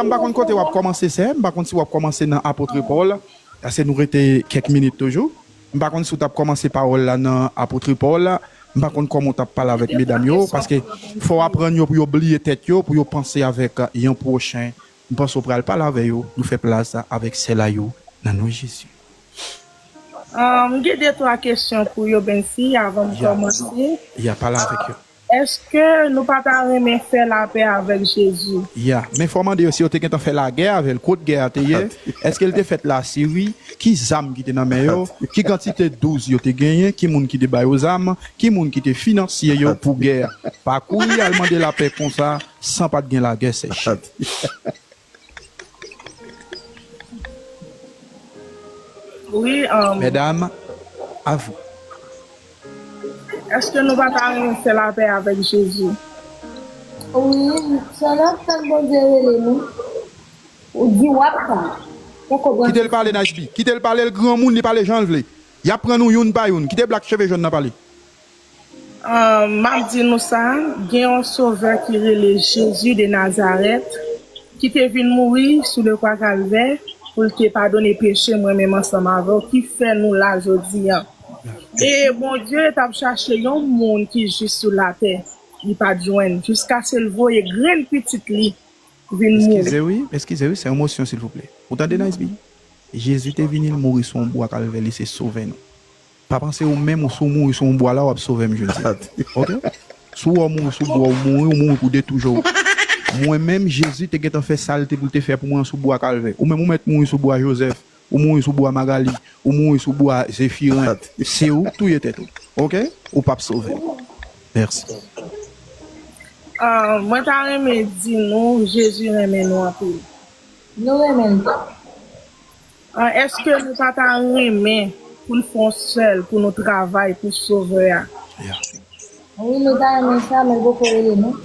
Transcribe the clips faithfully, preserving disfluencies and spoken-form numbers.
M pa konn kote w ap kòmanse, sè. M pa konn si w ap kòmanse nan apot Pòl. Paske nou rete kèk minit toujou. M pa konn si w t ap kòmanse pawòl la nan apot Pòl. M pa konn kòman w t ap pale avèk medam yo, paske fò w aprann yo pou yo bliye tèt yo, pou yo panse avèk yon pwochen. M panse w pral pale avè yo. Nou fè plas avèk sè Layou nan non Jezi. Ah, m gen de twa kesyon pou yo, Bensi, avan m kòmanse. Ya, pale avèk yo. Èske nou pa ta renmen fè lapè avèk Jezi? Ya, men fò w mande yo si yo te gentan fè lagè avè l, kot gè a te ye, èske l te fèt Lasiri, ki zam ki te nan men yo, ki kantite douz yo te genyen, ki moun ki te ba yo zam, ki moun ki te finansye yo pou gè a. Pa kouri al mande lapè konsa, san pa t gen lagè, sè Chen. Wi, um, Medam, a vous. Èske nou pa ta renmen fè lapè avèk Jezi? Wi, sè n ap tann Bondye rele nou. Ou di w ap tann. Poko branche. Kite l pale, Nice B. Kite l pale, l granmoun, li pale jan l vle. Y ap pran nou youn pa youn. Kite blak cheve jòn nan pale. Ah, m ap di nou sa, gen yon Sovè ki rele Jezi de Nazarèt, ki te vin mouri sou lekwa Kalvè pou l te padone peche mwen menm ansanm avè w, ki fè nou la jodi a. E Bondye t ap chache yon moun ki jis sou latè, li pa t jwenn, jiskaske l voye grenn pitit li vin mouri. Eskize wi, eskize wi, se emosyon silvouplè. Ou tande Nice B? Jezi te vini, l mouri sou yon bwa Kalvè, li se Sovè nou. Pa panse ou menm ou si w mouri sou yon bwa la, w ap sove m jodi a. Oke? Si w wè w mouri sou bwa, ou mouri, ou mouri pou de tou jou. Mwen menm, Jezi te gentan fè sa l te pou l te fè pou mwen sou bwa Kalvè. Ou menm, ou mèt mouri sou bwa Jozèf, ou mouri sou bwa Magali, ou mouri sou bwa Zefiren. Se ou k touye tèt ou. Oke? Ou p ap sove m. Mèsi. Ah, mwen ta renmen di nou, Jezi renmen nou anpil. Nou renmen l tou. Ah, èske nou pa ta renmen pou n fè yon sèl, pou nou travay pou Sovè a? Wi, nou ta renmen sa, men l poko rele nou.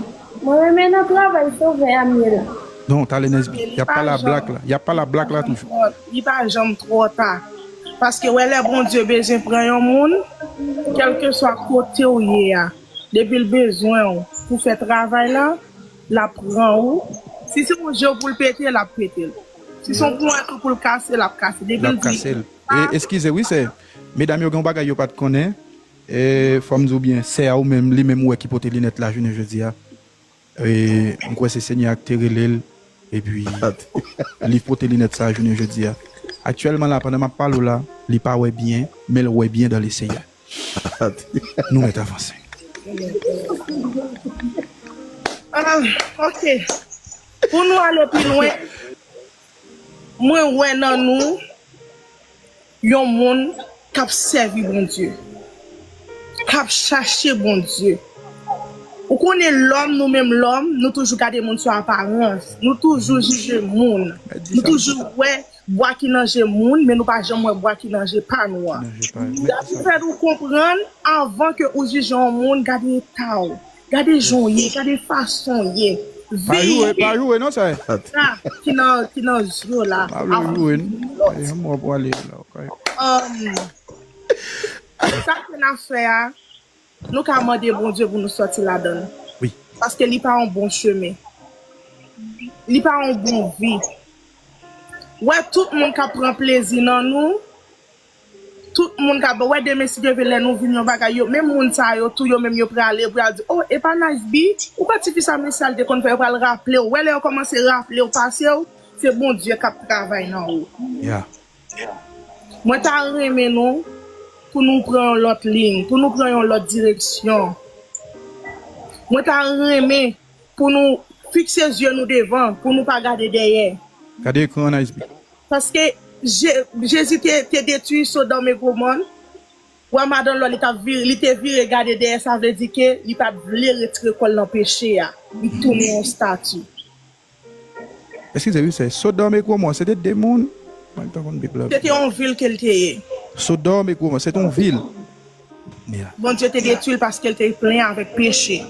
Mwen renmen nan travay Sovè a m ye la. Non, tale Nice B. Y ap pale a blak la. Y ap pale a blak la toujou. Li pa janm twò ta. Paske wè lè Bondye bezwen pran yon moun, kèlkeswa kote w ye a, depi l bezwen w pou fè travay la, l ap pran ou. Si se yon je w pou l pete, l ap pete l. Si se yon ponyèt ou pou l kase, l ap kase. Depi l di. L ap kase l. E, eskize wi, sè. Medam yo gen yon bagay yo pa t konnen. E, fò m di w byen, sè a ou menm, li menm ou wè ki pote linèt la jounen jodi a. E, m kwè se Senyè a ki te rele l. Epi, li pote linèt sa a jounen jodi a. Aktyèlman la, pandan m ap pale w la, li pa wè byen, men l wè byen dan le Seyè. Nou mèt avanse. Ah, oke. Pou nou ale pi lwen, mwen wè nan nou yon moun k ap sèvi Bondye, k ap chache Bondye. Ou konnen lòm, nou menm lòm, nou toujou gade moun sou aparans. Nou toujou jije moun. Nou toujou wè bwa ki nan je moun, men nou pa janm wè bwa ki nan je pa nou an. Sa ki fè nou konprann, anvan ke ou jije yon moun, gade eta w, gade jan w ye, gade fason w ye. Pa joure, pa joure non, sè. Sa ki nan, ki nan je w la. Pa vle joure non. E yon mò pou ale la, okay. Sa ke n ap fè a, nou ka mande Bondye pou nou sòti ladan l. Wi. Paske li pa yon bon chemen. Li pa yon bon vi. Wè tout moun k ap pran plezi nan nou, tout moun k ap, wè demen si Dye vle lè nou vin yon bagay, yo, menm moun sa yo tou, yo menm yo prale, yo pral di, oh, e pa Nice B, ou kwè tifi sa men sa l te konn fè, yo pral raple w. Wè lè yo kòmanse raple w pase w, se Bondye k ap travay nan ou. Yeah. Mwen ta renmen nou pou nou pran yon lòt liy, pou nou pran yon lòt direksyon. Mwen ta renmen pou nou fikse zye nou devan, pou nou pa gade dèyè. Gade ekran an, Nice B. Paske Je- Jezi te, te detwi Sodòm e Gomò. Wè madan Lò, li t ap vire, li te vire gade dèyè, sa vle di ke li pa t vle retire kò l nan peche a. Li tounen yon estati. Eskize wi, sè. Sodòm e Gomò, se te de moun. Mwen pa konn Bib la. Se te yon vil ke l te ye. Sodòm e Gomò, se te yon vil. Bondye te detwi l paske l te plen avèk peche.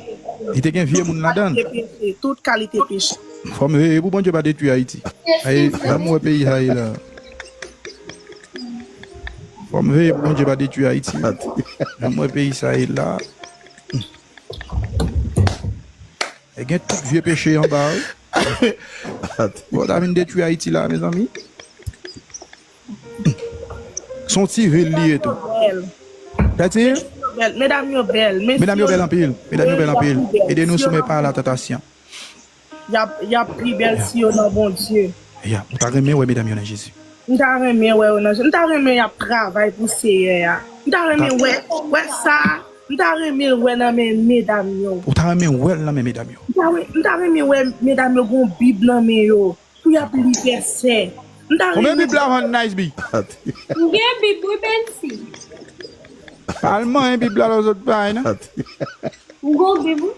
Li te gen vye moun ladan l. Kalite peche, tout kalite peche. Fò m veye pou Bondye pa detwi Ayiti. Ay, jan m wè peyi sa ye la. Fò m veye pou Bondye pa detwi Ayiti. Jan m wè peyi sa ye la. E gen tout vye peche anba, wi. Bon, ta vin detwi Ayiti la, mezanmi. Se yon ti vil li ye tou. Bèl. Sa di? Bèl. Medam yo bèl. Medam yo bèl anpil. Medam yo bèl anpil. Ede nou soumet pa la tantasyon. Y ap, y ap pi bèl si yo nan Bondye. Ya, ou ta renmen wè medam yo nan Jezi. M ta renmen wè yo nan Jezi. M ta renmen y ap travay pou Seyè a. M ta renmen wè, wè sa. M ta renmen wè nan men medam yo. Ou ta renmen wè l nan men medam yo. M ta, re- m ta renmen wè medam yo gon Bib nan men yo. Pou y ap li vèsè. M ta Konbyen renmen Bib la vann, Nice B? M gen Bib, wi, Bensi. Al manyen Bib la lòzòt bay, non? M gon Bib, wi.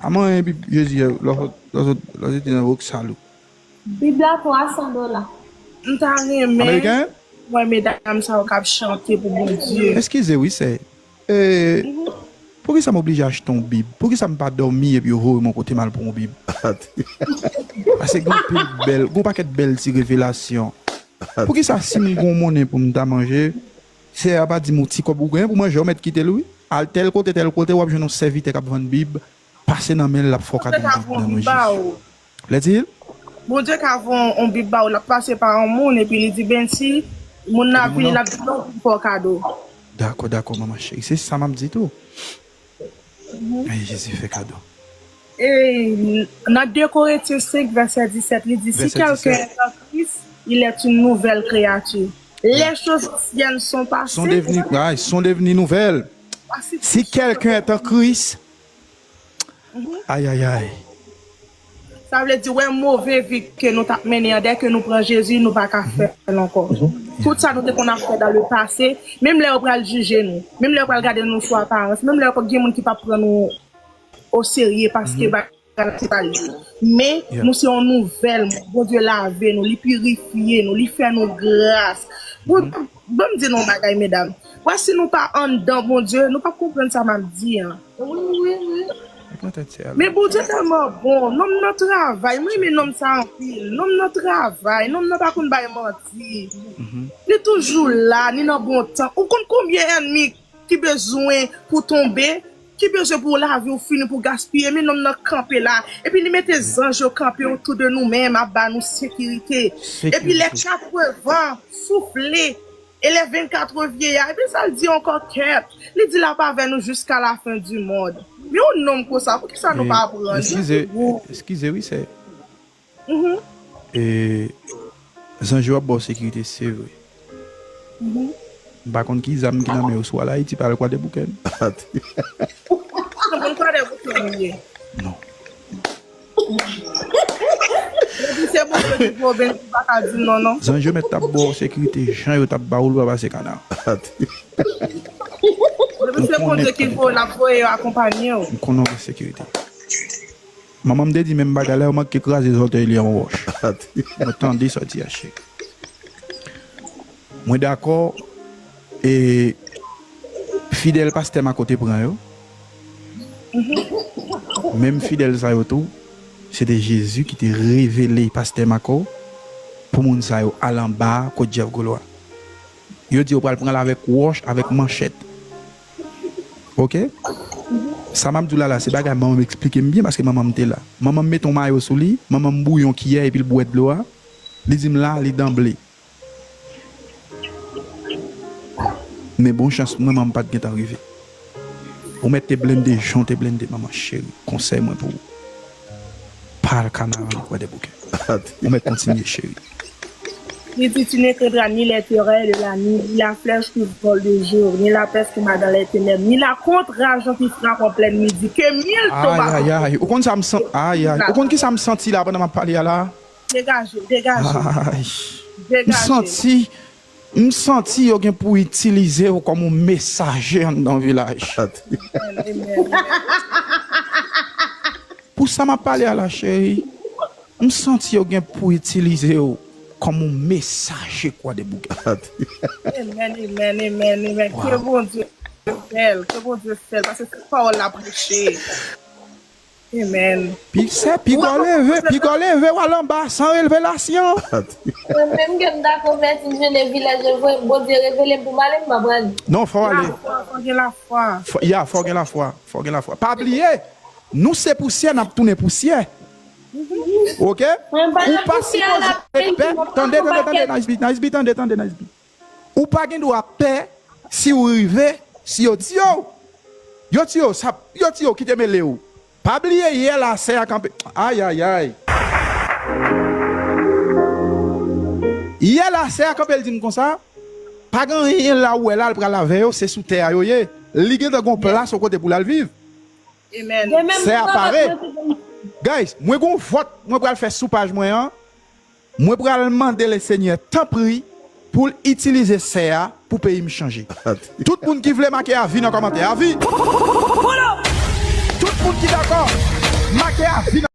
A manyen Bib Jezi, lòzòt, lòzòt, lòzòt te nan Roksal ou. Bib la twa san dola. M ta renmen Ameriken? Wè medam sa yo k ap chante pou Bondye. Eskize wi, sè. E, poukisa m oblije achte yon Bib? Poukisa m pa dòmi epi yo voye m yon kote m al pran yon Bib? Paske gen yon pil bèl, gen yon pakèt bèl ti revelasyon. Poukisa si m gen yon monnen pou m ta manje, sè a pa di m yon ti kòb ou gen pou manje, ou mèt kite l wi. Al tèl kote, tèl kote, w ap jwenn yon sèvitè k ap vann Bib, pase nan men l, l ap fè w kado yon Bib nan non Jezi. Lè di l? Bondye ka voye yon, yon Bib ba ou, l ap pase pa yon moun, epi li di, Bensi, moun nan ap vini, l ap di, non, pou fè w kado. Dakò, dakò, manman cheri. Se sa m ap di tou. Ay, Jezi fè kado. E nan de Korentyen senk, vèsè disèt, li di, si quelqu'un est en Christ, il est une nouvelle créature. Les choses anciennes sont passées. Sont devenues, ay, sont devenues nouvelles. Si quelqu'un est en Christ, Ay, ay, ay. Sa vle di, wè move vi ke nou t ap mennen an, dèke nou pran Jezi, nou pa ka fè l ankò. Tout sa nou te konn ap fè dans le passé, menm lè yo pral jije nou, menm lè yo pral gade nou sou aparans, menm lè yo gen moun ki p ap pran nou oserye paske bagay la se pa li. Men, nou se yon nouvèl moun. Bondye lave nou, li pirifye nou, li fè nou gras. Bon, ban m di nou yon bagay, medam. Wè, si nou pa anndan Bondye, nou p ap konprann sa m ap di an. Wi, wi, wi. Men Bondye tèlman bon. Nonm nan travay. Mwen renmen nonm sa anpil. Nonm nan travay. Nonm nan pa konn bay manti. Li toujou la, ni nan bon tan. Ou konn konbyen ènmi ki bezwen pou tonbe, ki bezwen pou lavi w fini, pou gaspiye, men nonm nan kanpe la. Epi li mete zanj yo kanpe otou de nou menm, ap ba nou sekirite. Epi lè kat van soufle, e lè vennkat vye a, epi sa l di ankò, kèt, li di l ap avè nou jiska lafen di mond. Men yon nonm konsa, poukisa nou pa pran li? Eskize, eskize wi, sè. E, zanj yo ap ba w sekirite, se vre. M pa konn ki zam ki nan men yo, si w al Ayiti, pa al Kwadèboukè, non. Nan Kwadèboukè, nou ye. Non. Depi se Bondye ki voye w, Bensi pa ka di non, non. Zanj yo mèt t ap ba w sekirite, jan yo t ap ba w l, ou pa pase kana. Depi se Bondye ki voye w, l ap voye yo akonpanye w. M konnen w gen sekirite. Manman m te di menm bagay la, yo manke kraze zòtèy li an wòch. Mwen tande sa w di a, cheri. Mwen dakò, e fidèl pastè Mako te pran yo. Menm fidèl sa yo tou, se te Jezi ki te revele pastè Mako pou moun sa yo al anba kot Jeff Golo a. Yo di yo pral pran l avèk wòch, avèk manchèt. Oke? Sa m ap di w la la, se bagay manman m eksplike m byen, paske manman m te la. Manman m mete yon mayo sou li, manman m bouyi yon kiyè epi l bwè dlo a. Li di m la, li danble. Men bon chans, manman m pa t gentan rive. Ou mèt te blende jan w te blende, manman cheri. Konsèy mwen pou ou. Pa al kanaval Kwadèboukè. Ou mèt kontinye, cheri. Li di, tu ne craindras ni les terreurs de la nuit, ni la flèche qui vole de jour, ni la peste qui marche dans les ténèbres, ni la contagion qui frappe en pleine nuit. Ke mil to pa Ay, ay, ay. Ou konn sa m san-, ay, ay. Ou konn ki sa m santi la pandan m ap pale a la? Degaje, degaje. Ay. M Degaje. santi, m santi yo gen pou itilize w kòm yon mesaje anndan vilaj. Amen, amen, amen. Pou sa m ap pale a la, cheri, m santi yo gen pou itilize w kòm yon mesaje Kwadèboukè. Amen, amen, amen, amen. Ke Wow. Bondye fè l, ke Bondye fè l, paske se pawòl la preche. Amen. Pi sè, pi gò leve, pi gò leve, w al anba san revelasyon. Mwen menm ke m ta konvèti, m jwenn vilaj yo voye m, Bondye revele m pou m ale, m pa pral. Non, fò w ale. Lafwa, fò gen lafwa. Fò, ya, fò gen lafwa, fò gen lafwa. Pa bliye, nou se pousyè, n ap tounen pousyè. Ok? Ou pa sipoze pè. Tande, tande, tande, Nice B, Nice B, tande, tande, Nice B. Ou pa gen dwa pè si w rive, si yo tiye w. Yo tiye w, sa, yo tiye w, kite mele w. Pa bliye yè la sè a kanpe. Ayayay. Yè la sè a kanpe, l di m konsa, pa gen anyen la ou wè la, l pral avè yo, se sou tè a yo ye. Li gentan gon plas yon kote pou l al viv. Sè a pare. Guys, mwen gon vòt mwen pral fè sou paj mwen an. Mwen pral mande Lesenyè tanpri pou l itilize sè a pou peyi m chanje. Tout moun ki vle make avi nan kòmantè. Avi! Tout moun ki dakò, make avi nan